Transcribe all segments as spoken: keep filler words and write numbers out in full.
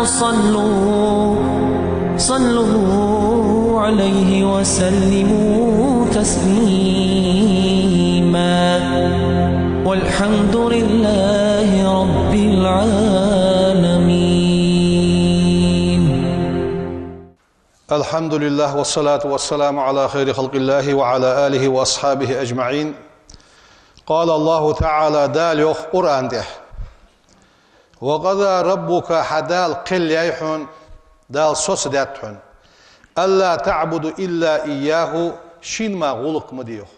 صلوا صلوا عليه وسلموا تسليما. والحمد لله رب العالمين. الحمد لله والصلاة والسلام على خير خلق الله وعلى آله وأصحابه أجمعين. قال الله تعالى, Дала йоах Къуръан тӀа: وقضى ربك, хьа Дала кхел яьй хьона, Дала соцадаьд хьона, ألا تعبدوا إلا إياه, шийна мара гӀулакх ма де йоах.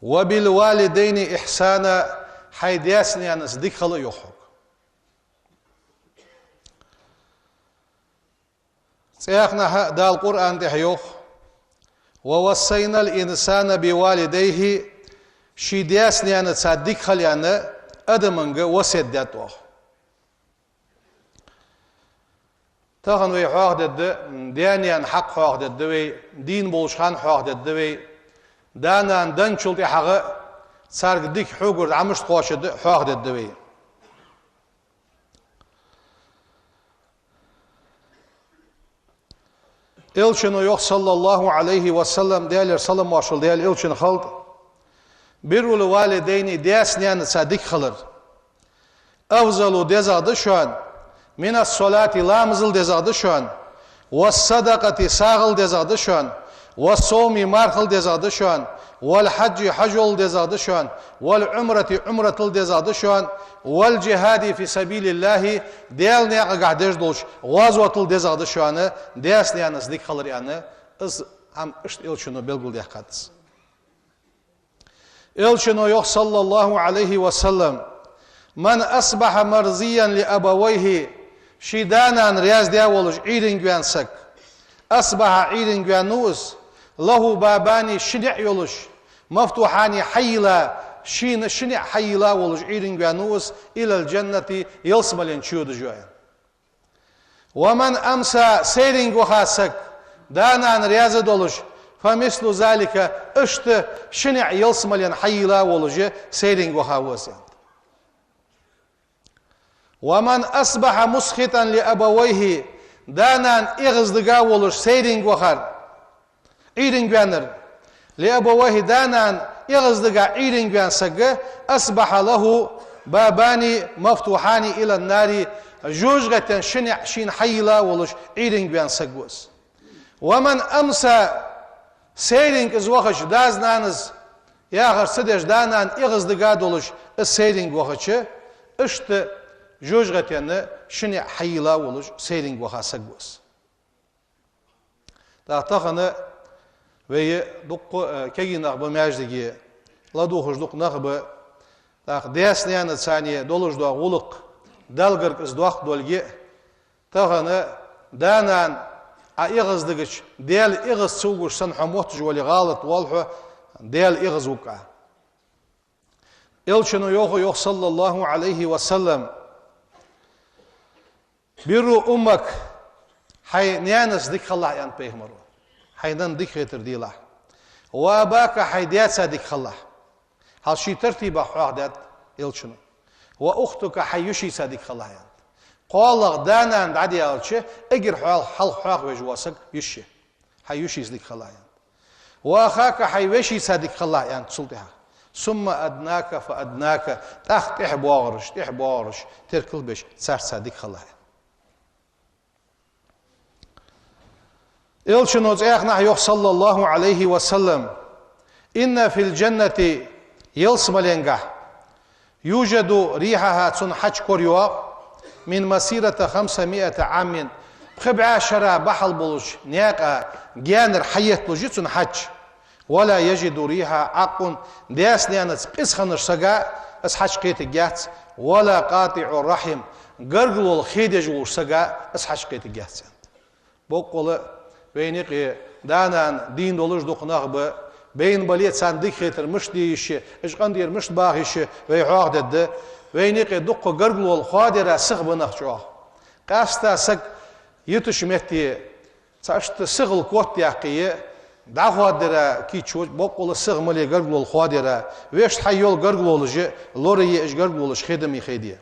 وبالوالدين إحسانا, хьай даьца-наьнаца дика хила йоах хьога. ЦӀаькханахьа Дала Къуръан тӀа йоах: ووصينا الإنسان بوالديه, ший даьца-наьнаца дика хила аьнна, адамага васкет даьд оаха. Тахан вай хьоахадергда, даь-наьна хьакъ хьоахадергда вай, дийна болча хана хьоахадергда вай, да-нана денначул тӀехьагӀа царга дика хьогара дӀа мишта кхоачаргда хьоахадергда вай. Элчано йоах, صلى الله عليه وسلم, Даьлера салам-моаршал Даьла элчана хилда: بر الوالدين, даьца-наьнаца дика хилар, أفضل, дезагӀа да шоана, من الصلاة, ламазал дезагӀа да шоана, والصدقة, сагӀал дезагӀа да шоана, والصوم, мархал дезагӀа да шоана, والحج, хьажол дезагӀа да шоана, والعمرة, Ӏумратал дезагӀа да шоана, والجهاد في سبيل الله, Даьла наькъагахьа деш долча гӀазотал дезагӀа да шоана, даьца-наьнаца дика хилар аьнна, из хӀама иштта элчано белгалдаьккхад. Элчано йоах, صلى الله عليه وسلم: من أصبح مرضيا لأبويه, ший да-нана раьза даь волаш Ӏуйранга ваьнна саг, أصبح, Ӏуйранга ваьннав из, له بابان, ши ниӀ йолаш, مفتوحان, хьайийлла, шийна ши ниӀ хьайийлла волаш Ӏуйранга ваьннав из, إلى الجنة, ялсмален чу йодаш я. ومن أمسى, сайранга ваха саг, да-нана раьза долаш, فمثل ذلك, иштта ши ниӀ ялсмален хьайийлла волаш сайранга ваха ва из, аьннад. ومن أصبح مسخطا لأبويه, да-нана эгӀаздига волаш сайранга вахар, Ӏуйранга ваьннар, لأبويه, да-нана эгӀаздига Ӏуйранга ваьнна саг, أصبح له بابان مفتوحان إلى النار, жожагӀатен ши ниӀ шийна хьайийлла волаш Ӏуйранга ваьнна саг ва из. ومن أمسى, сайранга из вахача, дас-нанас яхар ца деш, да-нана эгӀаздига долаш из сайранга вахача, иштта жожагӀатен ши ниӀ хьайийлла волаш сайранга ваха саг ва из. ТӀаккха тахан вай дукха, э, кегий нах ба маьждиге, ладувгӀаш дукха нах ба. ТӀаккха даьца-наьнаца царна долаш дола гӀулакх, Далла гарга из доккха долга, тахан да-нана Ӏа эгӀаздигача, Даьла эгӀаз ца вугаш санна хьо мотташ вале, гӀалат воал хьо, Даьла эгӀаз вуг Ӏа. Элчано йоах, йоах, صلى الله عليه وسلم: بر أمك, хьай наьнаца дика хилалахь, аьннад пайхамаро, хьай нанна дика хетар делахь. وأباك, хьай даьца дика хилалахь. Хьал ший тартибах хьоахадаьд элчано. وأختك, хьай йишийца дика хилалахь, аьннад. КхоалагӀа да-нана дӀадаьлча, эггара хьалха хьоахавеш вола саг йиша я. Хьай йишийца дика хилалахь, аьннад. وأخاك, хьай вешийца дика хилалахь, аьннад цул тӀехьагӀа. ثم أدناك فأدناك, тӀаккха тӀехьа боагӀараш, тӀехьа боагӀараш, теркал беш, царца дика хилалахь, аьннад. Элчано цӀаькханахьа йоах, صلى الله عليه وسلم: إن في الجنة, ялсмаленгахь, يوجد ريحها, цун хьаж корайоагӀа, من مسيرة خمسمائة عام, пхи бӀаь шера бахьал болча наькъа гаьнара хьаетталуш я цун хьаж. ولا يجد ريحها عاق, даьца-наьнаца къиза хиннача сага из хьаж кхетаргьяц, ولا قاطع رحم, гаргало хи деш волча сага из хьаж кхетаргьяц, аьннад. Боккъала вайна юкъе да-нана дийна долаш дукха нах ба, байна бале а царна дика хетар мишта де йиш я, уж къинтӀера мишта баха йиш я, вай хьоахадергда. Вайна юкъе дукха гаргало хоадара сиха ба нах чӀоагӀа. Къаьстта саг йитача метте цхьа иштта сихал котъяккхе, дӀахоадара кийчо боккъала сиха ма ле гаргало хоадара, вешта хьайола гаргалолаш лорае, уж гаргалолаш хедаме хеде.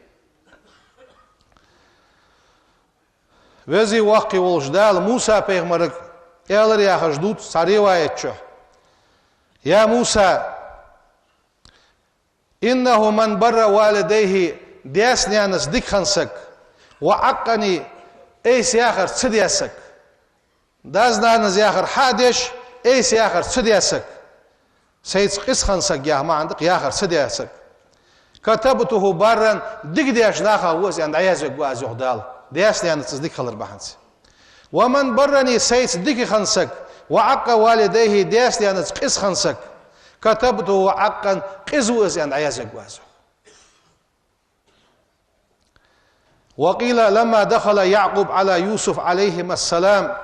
Веза-Воккха волча Дала Муса-пайхамарга аьлар яхаш дувц цхьан риваят чу: «يا موسى، إنه من بر والديه, даьца-наьнаца дика хинна саг, وعقني, айса яхар ца даь саг». Дас-нанас яхар хьа а деш, айса яхар ца даь саг. Сайца къиза хинна саг яха маӀан да-кх, яхар ца даь саг. «كتبته بارا, дика деш нахах ва из аьнна дӀаязвергва аз, йоах Дала, даьца-наьнаца из дика хилар бахьанца. ومن برني, сайца дика хинна саг, وعق والديه, даьца-наьнаца къиза хинна саг, كتبته عاقا, къиза ва из аьнна дӀаязвергва аз, йоах». وقيل لما دخل يعقوب على يوسف عليهما السلام,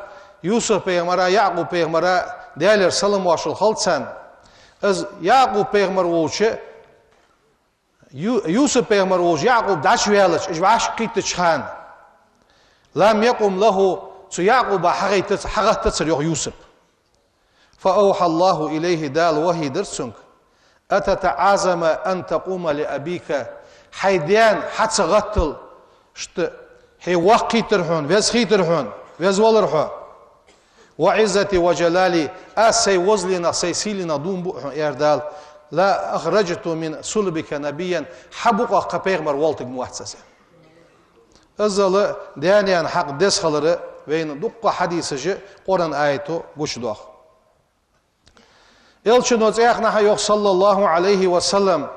Юсуп-пайхамара, Якъуб-пайхамара, Даьлера салам-моаршал хилда царна, из Якъуб-пайхамар волча, Ю-, Юсуп-пайхамар волча Якъуб дӀачуваьлча, уж вӀашкакхийттача хана, لم يقم له, цу Якъуба хьагӀайтац-, хьагӀаттацар, йоах, Юсуп. فأوحى الله إليه, Дала вахьи дир цунга: «أتتعاظم أن تقوم لأبيك, хьай даьна хьа ца гӀаттал, иштта хье воккха хийтар хьона, веза хийтар хьона, веза валар хьо. وعزتي وجلالي, аз сай возаленах, сай сийленах дув буъ хьона, аьлар Дала, لأخرجت من صلبك نبيا, хьа букъах кхы пайхамар волийтаргвац аз». Иззал даь-наьна хьакъ деза хилар вайна дуккха хьадисаша, Къуръан аято гучадоах. Элчано цхьаннахьа йоах, صلى الله عليه وسلم: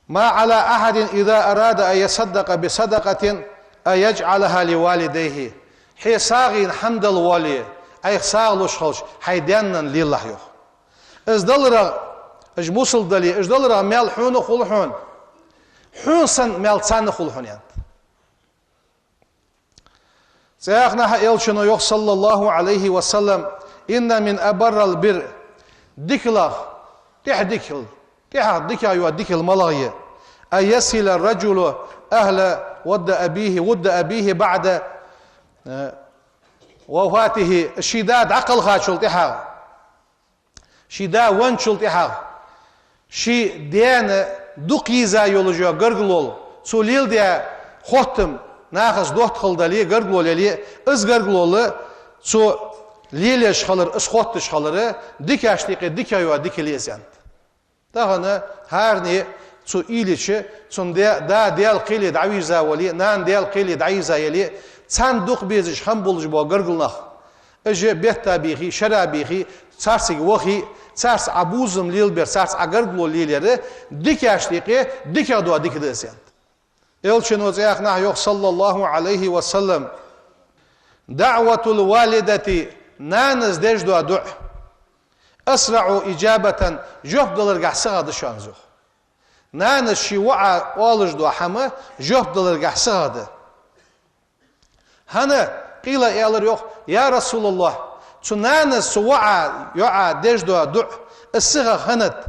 «ما على أحد إذا أراد أن يتصدق بصدقة أن يجعلها لوالديه». Хье сагӀийна хӀама дала воале, Ӏайха сагӀа луш хилча, хьай даьна лелалахь, йоах. Из даларах, уж мусала дале, уж даларах маьл хьона а хул хьона, хьона санна маьл царна а хул хьона, аьннад. Цхьаннахьа Элчано йоах, صلى الله عليه وسلم: «إن من أبر البر», дикалах тӀех дикал, тӀехьа дикагӀа йола дикал малагӀа я: «أن يصل الرجل أهل ود أبيه، ود أبيه بعد, э, وفاته», ший да дӀакхалхачул тӀехьагӀа, ший да венначул тӀехьагӀа ший даьна дукха еза йолаш йола гаргало, цо леладаь хоттам нахаца доттагӀал дале, гаргало яле, из гаргало цо лелаеш хилар, из хотташ хилар дикашта юкъе дикагӀа йола дикал я из, аьннад. Тахан хӀаране цо уйла йича, цун да, да Даьла кхеле дӀавийрза вале, нана Даьла кхеле дӀаерза яле, царна дукха безаш хӀама болаш бола гаргара нах, уж бетта бийхе, шера бийхе, царцига вахе, царца Ӏа бувзам лелабер, царца Ӏа гаргало лелаяр дикашта юкъе дикагӀа дола дика да из, аьннад. Элчано цхьаннахьа йоах, صلى الله عليه وسلم: «دعوة الوالدة», нанас деш дола дуӀа, «أسرع إجابة», жоп даларгахьа сагӀа да шоана из, йоах. Нанас ший воӀа оалаш дола хӀама жоп даларгахьа сагӀа да. ХӀана, къийла аьлар йоах: «يا رسول الله, цу нанас цу воӀа, йоӀа деш дола дуӀа, из сагӀа хӀана да?»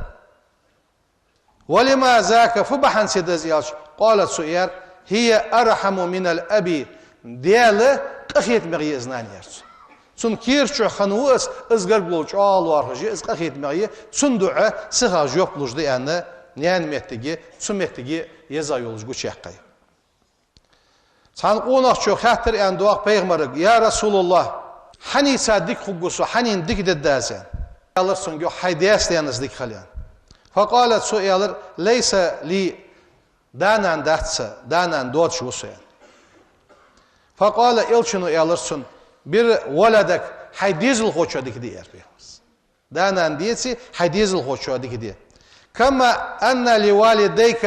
«ولم ذاك», фу бахьанца да из аьлча, къала, цо аьлар: «هي أرحم من الأب», Даьла къахетамегӀа я из нана, аьлар цо. Цун кера чу хинна ва из, из гаргало чӀоагӀа лоархӀаш я, из къахетамегӀа я, цун дуӀа сагӀа жоп луш да аьнна, наьна моттиге, цу моттиге еза йолаш гучаяьккхай. Цхьан къонахчо хаьттар аьнна доагӀа пайхамарга: «يا رسول الله, хьанаца дика хургва со, хьанна дика дергда аз?» — аьнна. Аьлар цунга йоах: «Хьай даьца-наьнаца дика хила», — аьнна. فقال, цо аьлар: «ليس لي, да-нана дац са, да-нана доацаш ва со», — аьнна. فقال, Элчано аьлар цунна: «بر ولدك, хьай дезалхочоа дика де», — аьлар пайхамара. Да-нана деце, хьай дезалхочоа дика де. «كما أن لوالديك,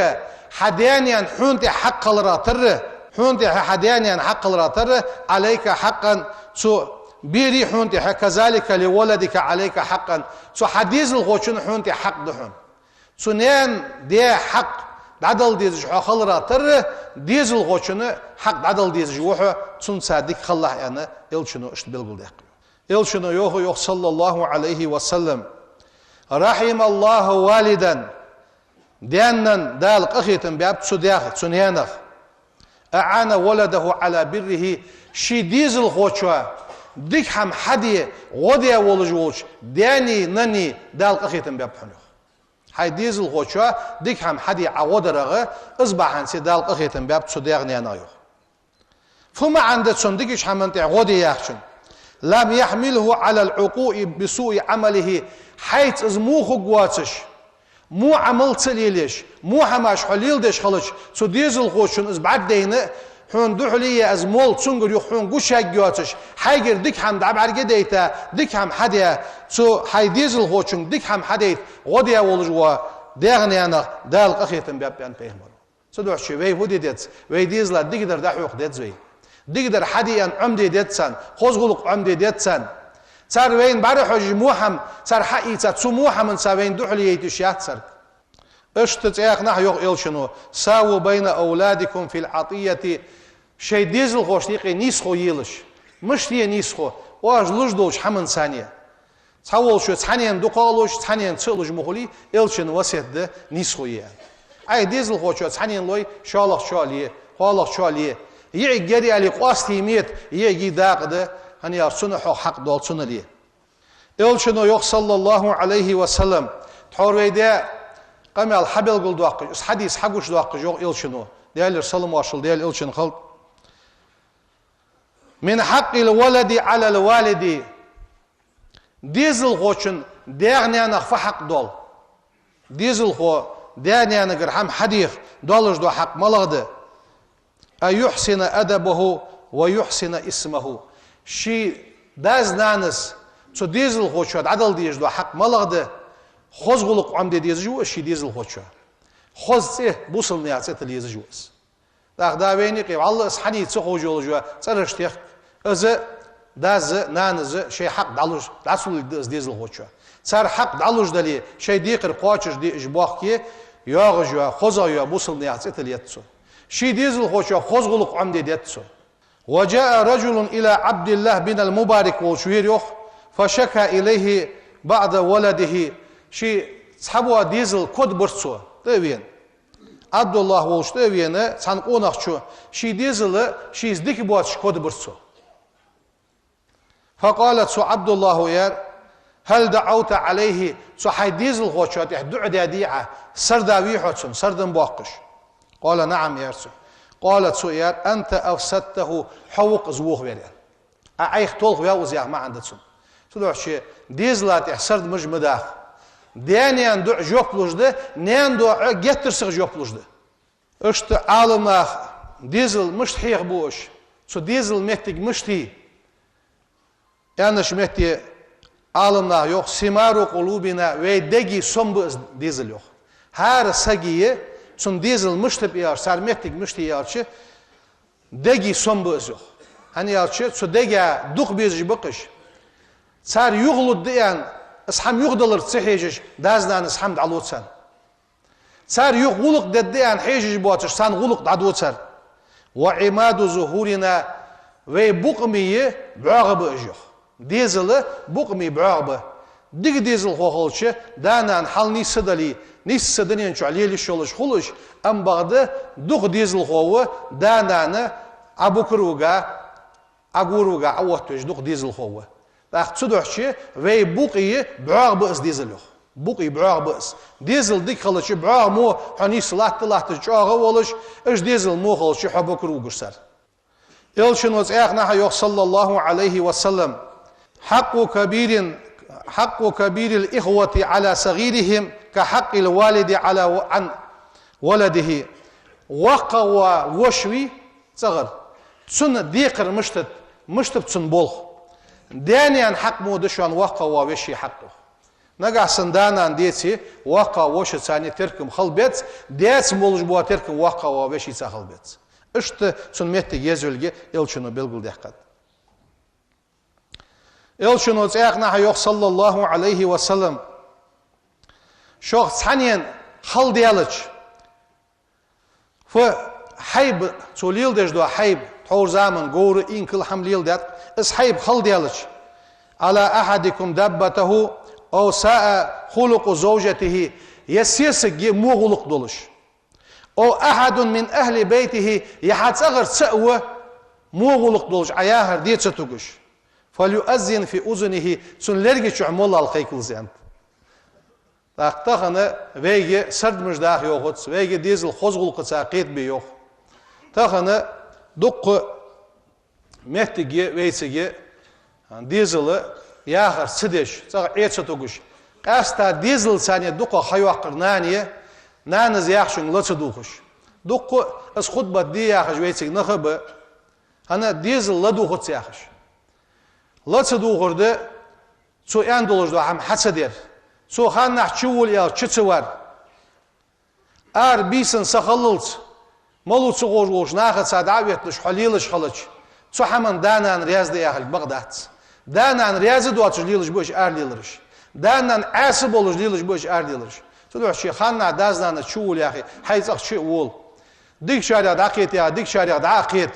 хьа даь-наьна хьона тӀа хьакъ хиларах тара, хьона тӀа хьа даь-наьна хьакъ хиларах тара, عليك حقا, цу берий хьона тӀа, كذلك لولدك عليك حقا, цу хьа дезалхочун хьона тӀа хьакъ да хьона. Цу наьна-даь хьакъ дӀадала дезаш хьо хиларах тара, дезалхочун хьакъ дӀадала дезаш ва хьо, цунца дика хилалахь», — аьнна, Элчано иштта белгалдаьккхар. Элчано йоах, йоах, صلى الله عليه وسلم: «رحم الله والدا, даьна-наьна Дала къахетам баьб цу даьх, цу наьнах, أعان ولده على بره, ший дезалхочоа дика хӀама хьаде гӀо даь волаш волча даьнеи наннеи Дала къахетам баьб хьона», — йоах. Хьай дезалхочоа дика хӀама хьаде Ӏа гӀо дарагӀа, из бахьанце Дала къахетам баьб цу даь-наьнах, йоах. Фу маӀан да цун дикача хӀаман тӀа гӀо де яхачун? لم يحمله على الوقوع بسوء عمله. Хьайца из во хургвоацаш, во Ӏамал ца лелаеш, во хӀамаш хьо леладеш хилча, цу дезалхочун из бӀаргадайна, хьона духьале я из мол, цунгара юха хьона гучаяргйоацаш, хьайгара дика хӀама дӀабӀаргадайта, дика хӀама хьадаь, цу хьай дезалхочунга дика хӀама хьадайта гӀо даь волаш вола даь-наьнах Дала къахетам баьб, аьннад пайхамаро. Цудухьа вай фу де деза? Вай дезала дикадар дӀахьокха деза вай. Дикадар хьаде аьнна Ӏомаде деза царна, хоза гӀулакх Ӏомаде деза царна. Цар вайна бӀарахьожаш во хӀама, цар хьаийца, цу во хӀаманца вайна духьале яйта йиш яц царга. Иштта цхьаькханахьа йоах Элчано: ساووا بين أولادكم في العطية. Шоай дезалхошта юкъе нийсхо елаш. Мишта я нийсхо? Оаш луш долча хӀаманца. Цхьаволчо цхьаннена дукхагӀа луш, цхьаннена ца а луш ма хулий, Элчан васкет да нийсхо е. Ӏа дезалхочоа цхьаннена лой, шоллагӀчоа ле, кхоалагӀчоа ле. ЙиӀиг яр аьле къоастае мета, йиӀига дакъа да, хӀана аьлча цунна хьох хьакъ доал, цунна ле. Элчано йоах, صلى الله عليه وسلم, тхьовра вай даь къамаьл хьабелгалдоаккхаш, из хьадис хьагучадоаккхаш йоах Элчано, Даьлера салам-моаршал Даьла Элчанна хилда: من حق الولد على الوالد. Дезалхочун даь-наьнах фу хьакъ доал? Дезалхо даь-наьнагара хӀама хьадеха доаллаш дола хьакъ малагӀа да? أن يحسن أدبه ويحسن اسمه. Ший дас-нанас цу дезалхочоа дӀадала дезаш дола хьакъ малагӀа да? Хоза гӀулакх Ӏомаде дезаш ва из ший дезалхочоа. Хоза цӀи, бусалба наьха цӀи тилла езаш ва из. ТӀаккха да вайна юкъе вӀалла из хьаний ца ховш йолаш йола цӀераш техка, из а, дас а, нанас а шоай хьакъ дӀалуш, дӀа ца луш да из дезалхочоа. Цар хьакъ дӀалуш дале, шоай декхар кхоачашде уж бохке, йоагӀаш йола, хозагӀа йола бусалба наьха цӀи тилла еза цо. Ший дезалхочоа хоза гӀулакх Ӏомаде деза цо. وجاء رجل إلى عبد الله بن المبارك волча вера йоах, فشكا إليه بعض ولده. Ший цхьабола дезал кода бир цо, тӀа а вена. Ӏабдуллахь волча тӀа а вена, цхьан къонахчо ший дезал шийца дика боацаш кода бир цо. فقال, цу Ӏабдуллахьо аьлар: هل دعوت عليه؟ Цу хьай дезалхочоа тӀехьа дуӀа даьдий Ӏа? Сардавий хьо цунна, сардам боаккхаш? قال: نعم, аьлар цо. قال, цо аьлар: أنت أفسدته, хьо ва-кх из вохавер, аьнна. Ӏа Ӏайха толхаваьв из яха маӀан да цун. Цудухьа дезала тӀехьа сардамаш ма даха. Даь-наьна дуӀа жоп луш да, наьна дуӀа геттара сиха жоп луш да. Иштта Ӏаламнаха дезал мишта хьехабу уж, цу дезала моттиг мишта я аьннача метте Ӏаламнаха йоах: ثمار قلوبنا, вай дега сом ба из дезал, йоах. ХӀара сага, цун дезал мишта ба аьлча, цар моттиг мишта я аьлча, дега сом ба из, йоах. ХӀана аьлча, цу дега дукха безаш ба-кх уж. Цар юхалургда аьнна, из хӀама юхадаларга ца хьежаш, дас-нанас хӀама дӀалу царна. Цар юха гӀулакх дергда аьнна хьежаш боацаш, царна гӀулакх дӀаду цар. وعماد ظهورنا, вай букъа бӀоагӀа ба уж, йоах. Дезал букъа бӀоагӀа ба. Дика дезалхо хилча, да-нана хьал нийса дале, нийсса дунен чу лела йиш йолаш хул уж, амма бакъда дукха дезалхо ва да-нана Ӏа букарвига, Ӏа гуравига Ӏооттавеш дукха дезалхо ва. ТӀаккха цудухьа вай букъа бӀоагӀа ба из дезал, йоах. Букъа бӀоагӀа ба из. Дезал дика хилча, бӀоагӀа мо хьо нийсса латта-латташ чӀоагӀа а волаш, уж дезал во хилча, хьо букарвугаш цар. Элчано цхьаькханахьа йоах, صلى الله عليه وسلم: حق كبير، حق كبير الإخوة على صغيرهم كحق الوالد على و-، عن ولده. ВоккхагӀвола воша вий цӀагӀара, цун декхар мишта да, мишта ба цун болх. Даь-наьна хьакъ мо да шоана воккхагӀвола веший хьакъ, йоах. Нагахьа санна да-нана деце, воккхагӀвола вошаца теркам хила беза, даьца молаш бола теркам воккхагӀвола вешийца хила беза. Иштта цун моттиг езавелга Элчано белгалдаьккхад. Элчано цхьаькханахьа йоах, صلى الله عليه وسلم: шух цхьаннена хала даьлча, фу хьайба, цо леладеш дола хьайба, тхьовра заман говра, инкал, хӀама леладаьд, из хьайба хала даьлча, على أحدكم دابته أو ساء خلق زوجته, е сесаг я во гӀулакх долаш, أو أحد من أهل بيته, е хьа цӀагӀара цаӀ ва во гӀулакх долаш, Ӏа яхар де ца тугаш, فليؤذن في أذنه, цун лерга чу молла кхайкалза, аьннад. ТӀаккха тахан вайга сардамаш даха йоахац, вайга дезал хоза гӀулакхаца кхетабе йоах. Тахан дукха моттиг я вайцига дезал яхар ца деш, цӀагӀа Ӏе ца тугаш. Къаьстта дезалца дукха ха йоаккхар нана я, нанас яхачунга ла ца дувгӀаш. Дукха из хутбат де яхаш вайцига нах а ба, хӀана дезал ладувгӀац яхаш. Ла ца дувгӀар да, цо аьнна долаш дола хӀама хьа ца дар. Цо ханнахьа чувола аьлча чу ца вар. Ара бийсан са хиллалца, малав ца ховш волча нахаца дӀа а ветталуш хьо лелаш хилча, цу хӀаман да-нана раьза да яхилга бакъ дац. Да-нана раьза доацаш лелаш ба уж аралелараш. Да-нана Ӏаьса болаш лелаш ба уж аралелараш. Цудухьа ший ханнахьа дас-нанас чувола яхе, хьай цӀагӀа чу а вола. Дикачарех дӀакхета яхе, дикачарех дӀа а кхета.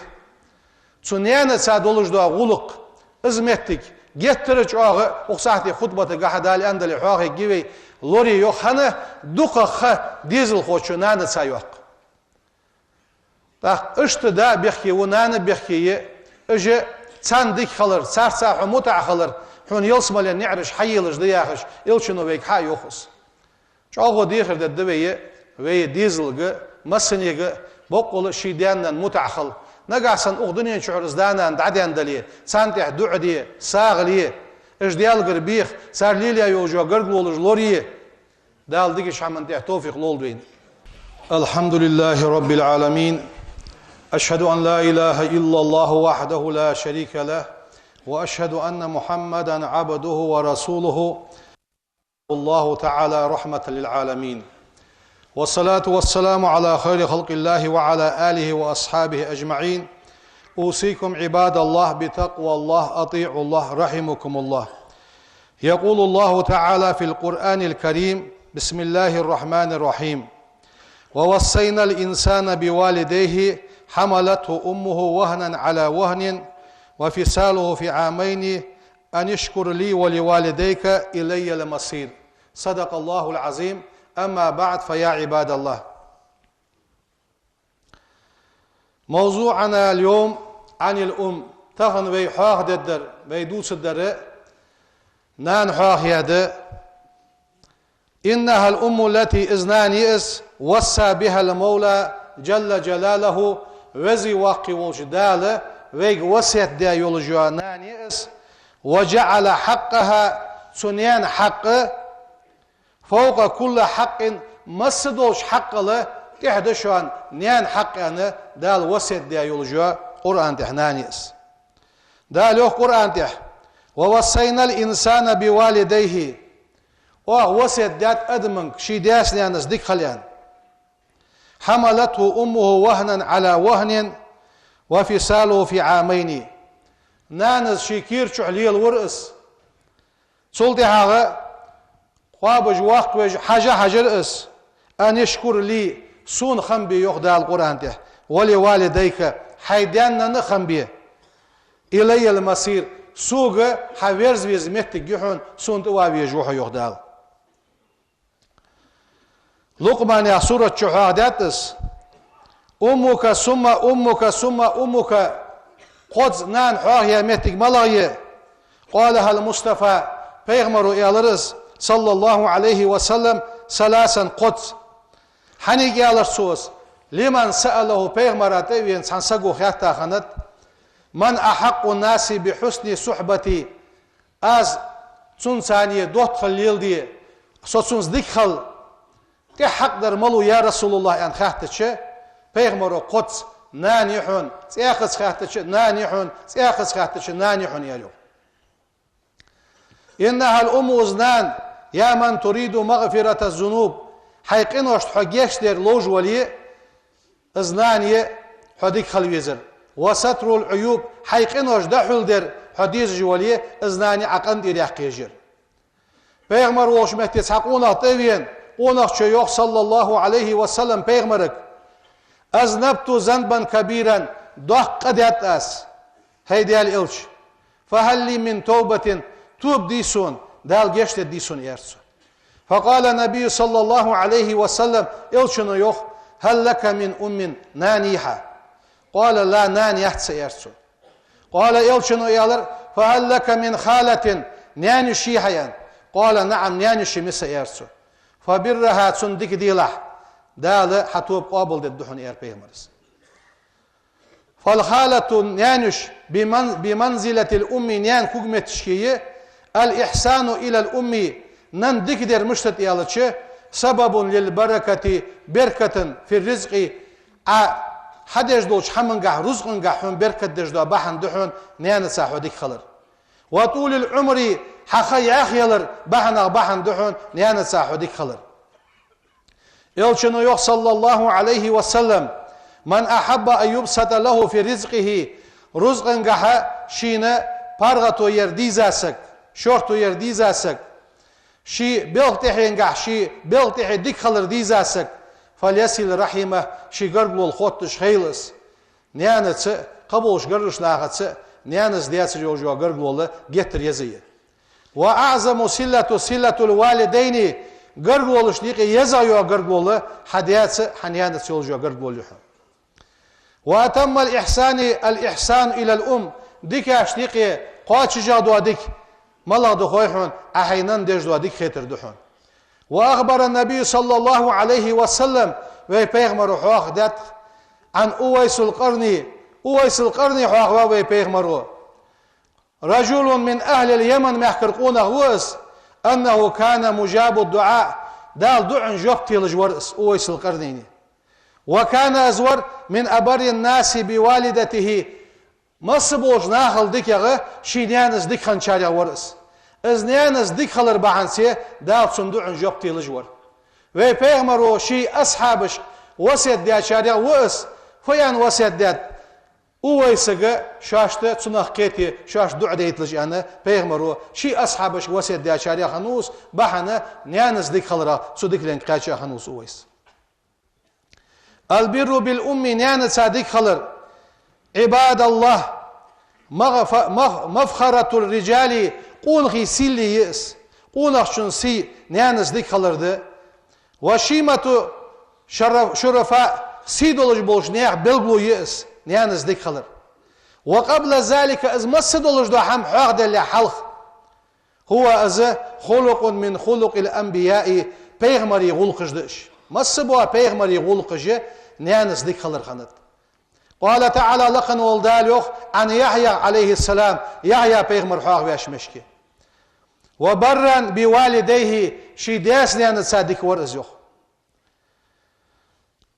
Цу наьнаца долаш дола гӀулакх, из моттиг геттара чӀоагӀа, укх сахьате хутбатагахьа Дала аьннадале хьоахаергья вай, лорае йоах, хӀана дукха ха дезалхочо нанаца йоаккх. ТӀаккха иштта да бехке ва, нана бехке я, уж царна дика хилар, царца хьо мутӀахьа хилар, хьона ялсмален наӀараш хьаелаш да яхаш, Элчано вайга хьа а йоах из. ЧӀоагӀа дехар дергда вай, вай дезалга, массанега, боккъала ший даь-наьна мутӀахьа хила. Нагахьа санна укх дунен чухьара из да-нана дӀадаьнна дале, царна тӀехьа дуӀа де, сагӀа ле, уж Даьлагара беха, цар лелаяь йолча гаргало лорае. Дала дикача хӀаман тӀехьа товфикъ лолда вайна. الحمد لله رب العالمين. أشهد أن لا إله إلا الله وحده لا شريك له، وأشهد أن محمدا عبده ورسوله. الله تعالى رحمة للعالمين. والصلاة والسلام على خير خلق الله وعلى آله وأصحابه أجمعين. أوصيكم عباد الله بتقوى الله، أطيعوا الله، رحمكم الله. يقول الله تعالى في القرآن الكريم: بسم الله الرحمن الرحيم. ووصينا الإنسان بوالديه حملته أمه وهنا على وهن وفصاله في عامين أن اشكر لي ولوالديك إلي المصير. صدق الله العظيم. أما بعد، فيا عباد الله. موضوعنا اليوم عن الأم. Тахан вай хьоахадергдар, вай дувцаргдар нана хьоахаяь да. إنها الأم التي, из нана я из, وصى بها المولى جل جلاله, Веза-Воккха волча Дала вайга васкет даь йолаш йола нана я из, وجعل حقها, цу наьна хьакъ, فوق كل حق, масса долча хьакъал тӀехьа да шоана наьна хьакъ аьнна, Дала васкет даь йолаш йола Къуръан тӀа нана я из. Дала йоах Къуръан тӀа: ووصينا الإنسان بوالديه. Оаха васкет даьд адамага ший даьца-наьнаца дика хила аьнна. حملته أمه وهنا على وهن وفصاله في عامين. Нанас ший кера чу лелавир из. Цул тӀехьагӀа кхоабаш, воккхавеш хьажа хьажар из: أن اشكر لي, сона хам бе, йоах Дала Къуръан тӀа, ولوالديك, хьай даь-наьна а хам бе. إلي المصير, сога хьо верза веза моттиг я хьона, сона тӀавала везаш ва хьо, йоах Дала. Лукъман яха сурат чу хьоахадаьд из: أمك ثم أمك ثم أمك. Кхозза нана хьоахаяь моттиг малагӀа я? قالها المصطفى, пайхамаро аьлар из, صلى الله عليه وسلم, ثلاثا, кхозза. Хьанга аьлар цо из? لمن سأله, пайхамара тӀа а вена цхьан саго хаьтта хиннад: من أحق الناس بحسن صحبتي؟ Аз цунца доттагӀал леладе, со цунца дика хила тӀехьа хьакъ дар малув, я РасулаллахӀ, аьнна хаьттача, пайхамаро кхозза: нана я хьона, цӀаькхаза хаьттача: нана я хьона, цӀаькхаза хаьттача: нана я хьона, аьлар. إنها الأم, из нана, يا من تريد مغفرة الذنوب, хьай къиношта хьо гешт дар ловш вале, из нана я хьо дика хила везар. وستر العيوب, хьай къинош дӀахьулдар хьо дезаш вале, из нана я Ӏа къинтӀера яккха езар. Пайхамар волча метте цхьа къонах тӀа а вена, къонахчо йоах, صلى الله عليه وسلم, пайхамарга: أذنبت ذنبا كبيرا, доккха къа даьд аз, хӀай Даьла Элча. فهل لي من توبة, тоба дий сона, Дала гешт дергдий сона, аьлар цо. فقال النبي صلى الله عليه وسلم, Элчано йоах: هل لك من أم, нана йий хьа? قال: لا, нана яц са, аьлар цо. قال, Элчано аьлар: فهل لك من خالة, наьна-йиша йий хьа, аьнна? قال: نعم, наьна-йиша я са, аьлар цо. فبرها, цунна дика делахь, Дала хьа тоба къоабалдергда хьона, аьлар пайхамара. فالخالة, наьнаш, بمن-, بمنزلة الأم, наьна куг метташка я, الإحسان إلى الأم, нанна дика дар мишта да аьлча, سبب للبركة, беркат, في الرزق, Ӏа хьадеш долча хӀамангахь, рузкъангахь хьона беркат деш дола бахьан да хьона наьнаца хьо дика хилар. وطول العمر, хьа ха яхъялара бахьанех бахьан да хьона наьнаца хьо дика хилар. Элчано йоах, صلى الله عليه وسلم: من أحب أن يبسط له في رزقه, рузкъангахьа шийна паргӀато яр дийза саг, шортто яр дийза саг, ший белха тӀехьенгахь, ший белха тӀехье дика хилар дийза саг, فليصل رحمه, ший гаргало хотташ хийла из. Наьнаца а, кхыболча гаргарча нахаца а, наьнаца даьцар йолаш йола гаргало геттара еза я. وأعظم الصلة صلة الوالدين, гаргалошта юкъе езагӀа йола гаргало хьа даьца а, хьа наьнаца а йолаш йола гаргало я хьона. وأتم الإحسان الإحسان إلى الأم, дикашта юкъе кхоачашагӀа дола дика малагӀа да хой хьона, Ӏа хьай нанна деш дола дика хетар да хьона. وأخبر النبي صلى الله عليه وسلم, вай пайхамара хьоахадаьд, عن أويس القرني, Увайсул Къарни хьоахаваьв вай пайхамара. رجل من أهل اليمن, мехкара къонах ва из, أنه كان مجاب الدعاء, Дала дуӀан жоп телаш вар из, Увайсул Къарни. وكان, из вар, من أبر الناس بوالدته, масса болча нахал дикагӀа ший наьнаца дика хинначарех вар из. Из наьнаца дика хилар бахьанца Дала цун дуӀан жоп телаш вар. Вай пайхамара ший асхьабашка васкет даьчарех ва из, фу аьнна васкет даьд Увайсага, шоашта цунах кхете, шоашта дуӀа дайталаш аьнна, пайхамара ший асхьабашка васкет даьчарех хиннав из, бахьан наьнаца дика хиларах, цу дикаленга кхаьча хиннав из Увайс. البر بالأم, наьнаца дика хилар, عباد الله, مغ-, ف-, مغ-, مفخرة الرجال, къонахий сий я из. Къонахчун сий наьнаца дика хилар да. وشيمة الشر-, الشرفاء, сий долаш болча наьха белгало я из, наьнаца дика хилар. وقبل ذلك, из масса долаш дола хӀама хьоахадаьле хьалха, هو, из, خلق من خلق الأنبياء, пайхамарий гӀулакхаш да уж. Масса бола пайхамарий гӀулакхаш наьнаца дика хилар хиннад. قال تعالى, лакха вола Дала йоах, عن يحيى عليه السلام, Яхья пайхамар хьоахавеш мешке: وبرا بوالديه, ший даьца-наьнаца дика вар из, йоах.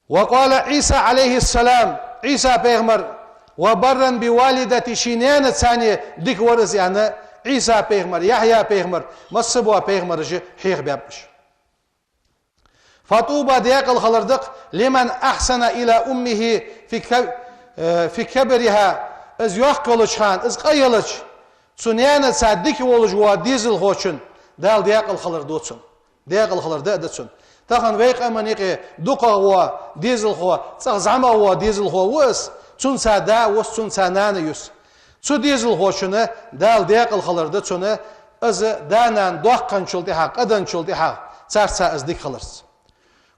وقال عيسى عليه السلام, Ӏийса пайхамар, وبرا بوالدته, ший наьнаца а дика вар из, аьнна, Ӏийса пайхамар, Яхья пайхамар, масса бола пайхамараш хьоахабаьб уж. فطوبى, даькъала хилар да-кх, لمن أحسن إلى أمه في ك-, э, في كبرها, из йоккха йолча хана, из къа елча, цу наьнаца дика волаш вола дезалхочунна, Дала даькъала хилар да цунна. Даькъала хилар да а да цунна. Тахан вай къаман юкъе дукхагӀа вола дезалхо, цӀагӀа зӀамагӀа вола дезалхо ва из, цунца да а ва из, цунца нана а я из. Цу дезалхочунна Дала даькъала хилар да цунна, из да-нана доккха хинначул тӀехьагӀа, къа денначул тӀехьагӀа, царца из дика хиларца.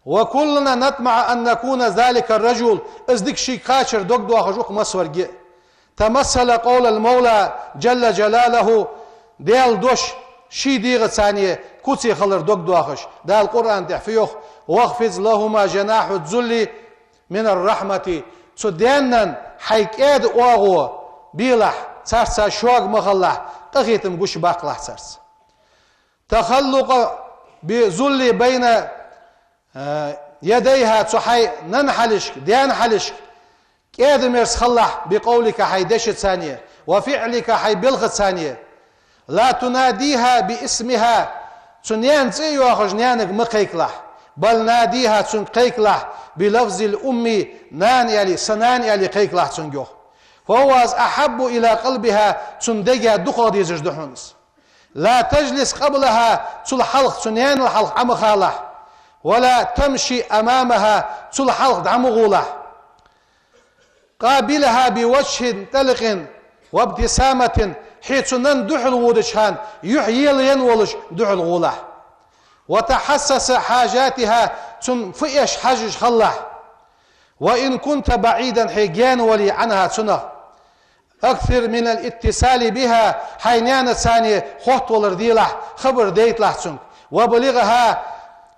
وكلنا نطمع أن نكون ذلك الرجل, из дика шийга кхачар дог доахаш ва-кх массаварга а. تمثل قول المولى جل جلاله, Даьла дош ший дегӀаца а куц хилар дог доахаш. Дала Къуръан тӀа фу йоах: واخفض لهما جناح الذل من الرحمة, цу даь-наьна хьай кӀаьда оагӀув белахь, царца шога ма хилалахь, къахетам гучабаккхалахь царца. تخلق الذل بين, э, يديها, цу хьай нанна хьалхашка, даьна хьалхашка кӀаьда-мерза хилалахь, بقولك, хьай дешаца а, وفعلك, хьай белхаца а. لا تناديها باسمها, цу наьна цӀи а йоахаш наьнага ма кхайкалахь. بل ناديها, цунга кхайкалахь, بلفظ الأم, нана аьле, са нана аьле кхайкалахь цунга, йоах. فهو, из, أحب إلى قلبها, цун дега дукхагӀа дезаш да хьона из. لا تجلس قبلها, цул хьалха, цу наьнал хьалха Ӏо ма халахь. ولا تمش أمامها, цул хьалха дӀа ма гӀолахь. قابلها بوجه طلق وابتسامة, хье цу нанна духьал водача хана юхь ела енна волаш духьал гӀолахь. وتحسس حاجاتها, цунна фу эш хьажаш хилалахь. وإن كنت بعيدا, хьо гаьна вале, عنها, цунах. أكثر من الاتصال بها, хьай наьнаца а хоттавалар делахь, хабар дайталахь цунга. وأبلغها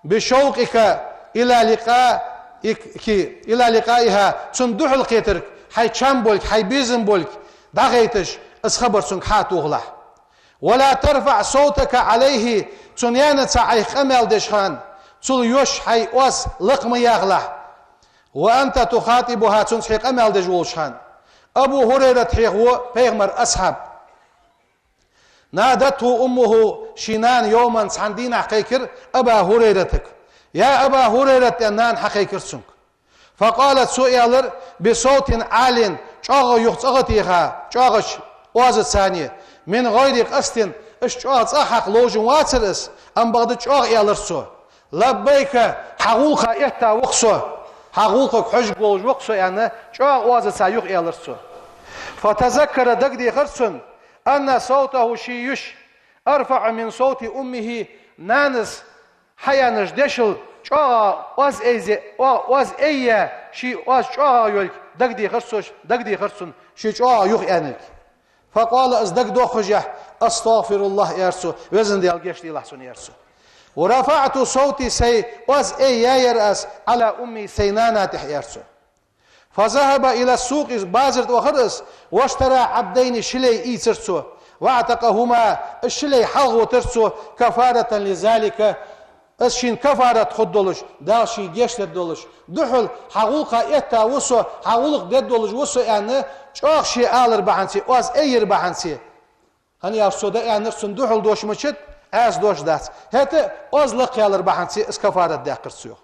بشوقك إلى لقائك، إلى لقائها, цунна духьалкхетарга, хьай чам болга, хьай безам болга дӀагӀайташ, из хабар цунга хьатохалахь. ولا ترفع صوتك عليه, цу наьнаца Ӏайха къамаьл деш хана, цул йош хьай оаз лакха ма яхалахь. وأنت تخاطبها, цунца хьо къамаьл деш волаш хана. Абу ХӀурайрат хьехаву, пайхамара асхьаб. نادته أمه, ший нана يوما, цхьан дийнахьа кхайкар Аба ХӀурайратага. يا أبا هريرة, аьнна, нана хьакхайкар цунга. فقال, цо аьлар, بصوت عال, чӀоагӀа юха цӀогӀа теха, чӀоагӀача оазаца, من غير قصد, иштта чӀоагӀа цӀогӀа хьакха ловш вацар из, амма бакъда чӀоагӀа аьлар цо. لبيك, хьа гӀулакха этта ва-кх со, хьа гӀулакхага хьожаргволаш ва-кх со, аьнна, чӀоагӀа оазаца юха аьлар цо. فتذكر, дагадехар цунна, أن صوته, ший йиша, أرفع من صوت أمه, нанас хьааьннача дешал чӀоагӀа оаз айзе, о-, оаз айя, ший оаз чӀоагӀа йолга дагадехар цо, дагадехар цунна, ший чӀоагӀа юха аьннилга. فقال, из дагадоахаш, أستغفر الله, аьлар цо, Везан Даьла, гешт делахь сона, аьлар цо. ورفعت صوتي, сай оаз айяьяр аз, على أمي, сай нана тӀехьа, аьлар цо. فذهب إلى السوق, базар тӀа вахар из, واشترى عبدين, ши лай ийцар цо, وأعتقهما, из ши лай хьалхавитар цо, كفارة لذلك, из шийна кафарат хургдолаш, Дала шийна гешт дергдолаш. Духьал хьа гӀулакха этта ва со, хьа гӀулакх дергдолаш ва со, аьнна, чӀоагӀа ше алар бахьанца, оаз айяр бахьанца. ХӀана аьлча цо дӀааьннар цунна духьал дош мичад, Ӏаьса дош дац. ХӀаьта оаз лакхъялар бахьанца из кафарат даьккхар цо, йоах.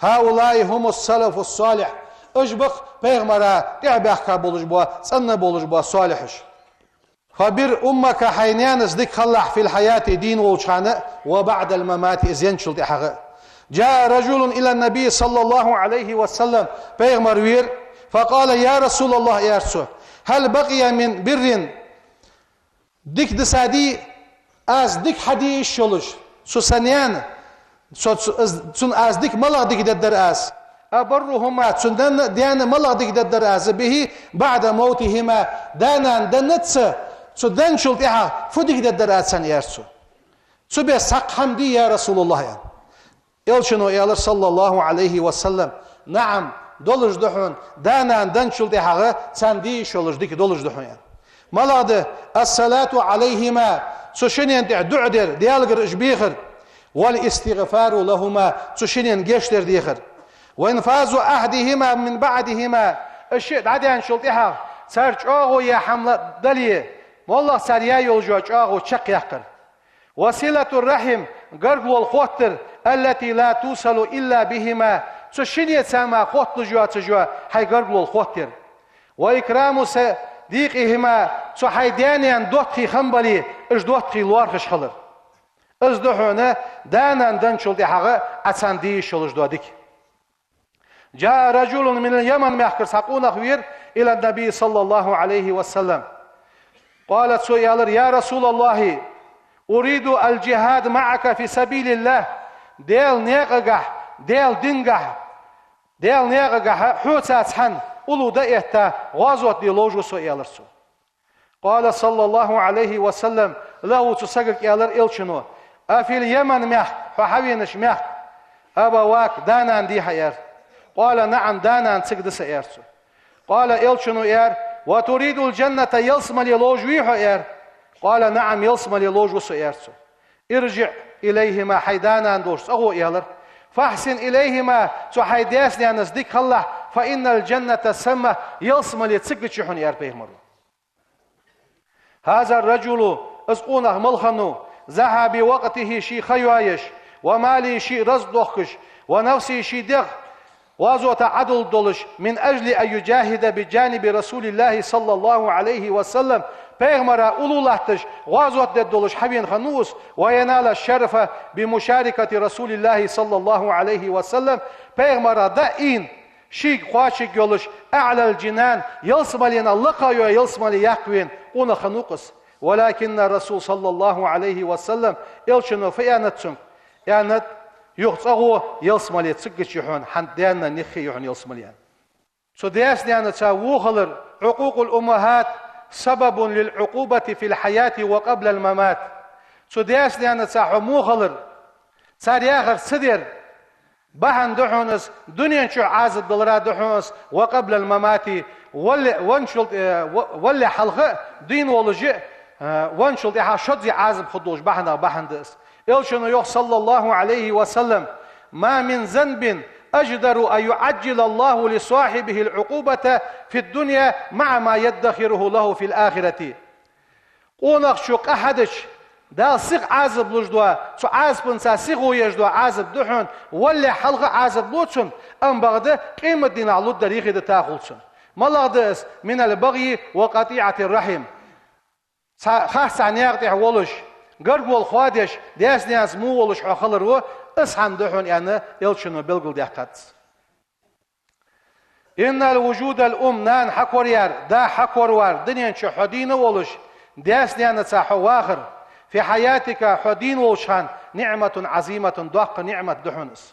هؤلاء هم السلف الصالح. Уж ба-кх пайхамара тӀехьабаьхка болаш бола, цӀена болаш бола салихьаш. فبر أمك, хьай наьнас дика хилалахь, في الحياة, дийна волча хана, وبعد الممات, из енначул тӀехьагӀа. جاء رجل إلى النبي صلى الله عليه وسلم, пайхамар вера, فقال: يا رسول الله, аьлар цо, هل بقي من بر, дика дисадий аз, дика хьаде йиш йолаш, цу са наьна, со цу-, аз, цунна аз дика малагӀа дика дергдар аз? أبرهما, цу даьна, даьна малагӀа дика дергдар аз, به بعد موتهما, да-нана деннаца, цу денначул тӀехьагӀа фу дика дергдар аз царна, аьлар цо. Цу беса цхьаккха хӀама дий, я Расулаллахь, аьнна. Элчано аьлар, саллаллахӀу Ӏалайхи ва саллам: نعم, долаш да хьона, да-нана денначул тӀехьагӀа царна де йиш йолаш дика долаш да хьона, аьнна. МалагӀа да? الصلاة عليهما, цу шиннена тӀа дуӀа дар, Даьлагара уж бехар. والاستغفار لهما, цу шиннена гешт дар дехар. وإنفاذ عهدهما من بعدهما, уж шиъ дӀадаьнначул тӀехьагӀа цар чӀоагӀо яь хӀама дале, моллагӀа цар яь йола чӀоагӀо чакхъяккхар. وصلة الرحم, гаргало хоттар, التي لا توصل إلا بهما, цу шиннеца мара хотталуш йоацаш йола хьай гаргало хоттаяр. وإكرام صديقهما, цу хьай даь-наьна доттагӀий хинна бале, уж доттагӀий лоархӀаш хилар. Из да хьона да-нана денначул тӀехьагӀа Ӏа царна де йиш йолаш дола дика. جاء رجل من اليمن, мехкара цхьа къонах вера, إلى النبي صلى الله عليه وسلم. قال, цо аьлар: يا رسول الله, أريد الجهاد معك في سبيل الله, Даьла наькъагахьа, Даьла динагахьа, Даьла наькъагахьа хьоца цхьана уллув дӀаэтта гӀазот де ловш ва со, аьлар цо. قال صلى الله عليه وسلم له, цу сагага аьлар Элчано: أفي اليمن, мехка, хьо хьавенача мехка, أبواك, да-нана дий хьа, аьлар. قال: نعم, да-нана цига да са, аьлар цо. قال, Элчано аьлар: وتريد الجنة, ялсмале ловш вий хьо, аьлар. قال: نعم, ялсмале ловш ва со, аьлар цо. ارجع إليهما, хьай да-нана долча цӀагӀо, аьлар. فأحسن إليهما, цу хьай даьца-наьнаца дика хилалахь, فإن الجنة ثم, ялсмале цигача я хьона, аьлар пайхамаро. هذا الرجل, из къонах мала хиннав, ضحى بوقته, ший ха йоаеш, وماله, ший рузкъа дохкаш, ونفسه, ший дегӀ гӀазота Ӏодуллаш, من أجل أن يجاهد بجانب رسول الله صلى الله عليه وسلم, пайхамара уллув латташ гӀазот дергдолаш хьавена хиннав из, وينال الشرف بمشاركة رسول الله صلى الله عليه وسلم, пайхамара дӀаийна, шийга кхоачаргйолаш, أعلى الجنان, ялсмалена лакха йола ялсмале яккха вена къонах хиннав-кх из. ولكن الرسول صلى الله عليه وسلم, Элчано фу аьннад цунга? Аьннад: юха цӀагӀо ялсмале цигача я хьона, хьа даь-наьна юххе я хьона ялсмале, аьнна. Цу даьца-наьнаца во хилар, عقوق الأمهات سبب للعقوبة في الحياة وقبل الممات. Цу даьца-наьнаца хьо во хилар, Цар яхар ца дар бахьан да хьона из, дунен чу Ӏазап далара да хьона из, وقبل الممات, валле, венначул, э, ва-, валле хьалха а, дийна волаш а, э, венначул тӀехьа шозза Ӏазап хургдолаш бахьанах бахьан да из. Элчано йоах, صلى الله عليه وسلم: ما من ذنب أجدر أن يعجل الله لصاحبه العقوبة في الدنيا مع ما يدخره له في الآخرة. Къонахчо къа хьадича, Дала сиха Ӏазап луш дола, цу Ӏазапаца сихо еш дола Ӏазап да хьона, валле хьалха Ӏазап лу цунна, амма бакъда къематдийнахьа лургдар юхедитахул цунна. МалагӀа да из? من البغي وقطيعة الرحم. Цхьа, харцахьа наькъа тӀа волаш, гаргало хоадеш, даьца-наьнаца во волаш хьо хилар ва, из хӀама да хьона, аьнна, Элчано белгалдаьккхад. إن وجود الأم, нана хьакораяр, да хьакоравар, дунен чу хьо дийна волаш, даьца-наьнаца хьо вахар, في حياتك, хьо дийна волча хана, نعمة عظيمة, доккха ниӀмат да хьона из.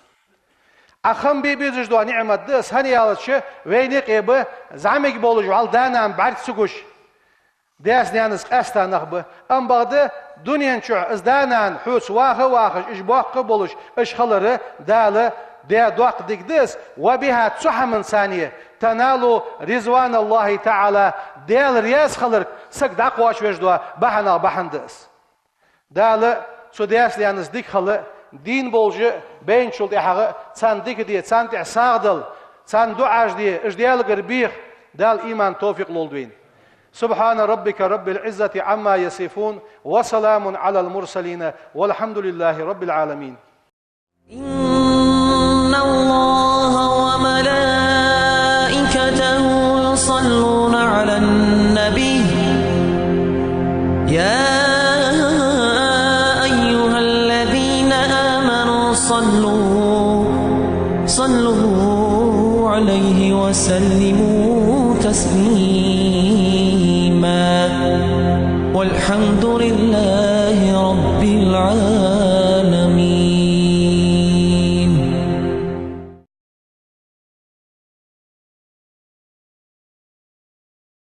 Ӏа хам бе безаш дола ниӀмат да из, хӀана аьлча вайна юкъе ба зӀамига болаш вӀалла да-нана бӀарга ца гуш, даьца-наьнаца къаьста нах ба. Амма бакъда дунен чу из да-нана хьоца ваха а вахаш, уж боккха а болаш, уж хилар Дала даь доккха дика да из, وبها, цу хӀаманца, تنال رضوان الله تعالى, Даьла раьза хилар саг дӀакхоачавеш дола бахьанех бахьан да из. Дала цу даьца-наьнаца дика хила, дийна болаш а, байначул тӀехьагӀа а царна дика де, царна тӀехьа сагӀа дала, царна дуӀаш де, уж Даьлагара беха, Дала иман, товфикъ лолда вайна. سبحان ربك رب العزة عما يصفون، وسلام على المرسلين، والحمد لله رب العالمين. إن الله وملائكته يصلون على النبي، يا أيها الذين آمنوا صلوا، صلوا عليه وسلموا تسليما. والحمد لله رب العالمين.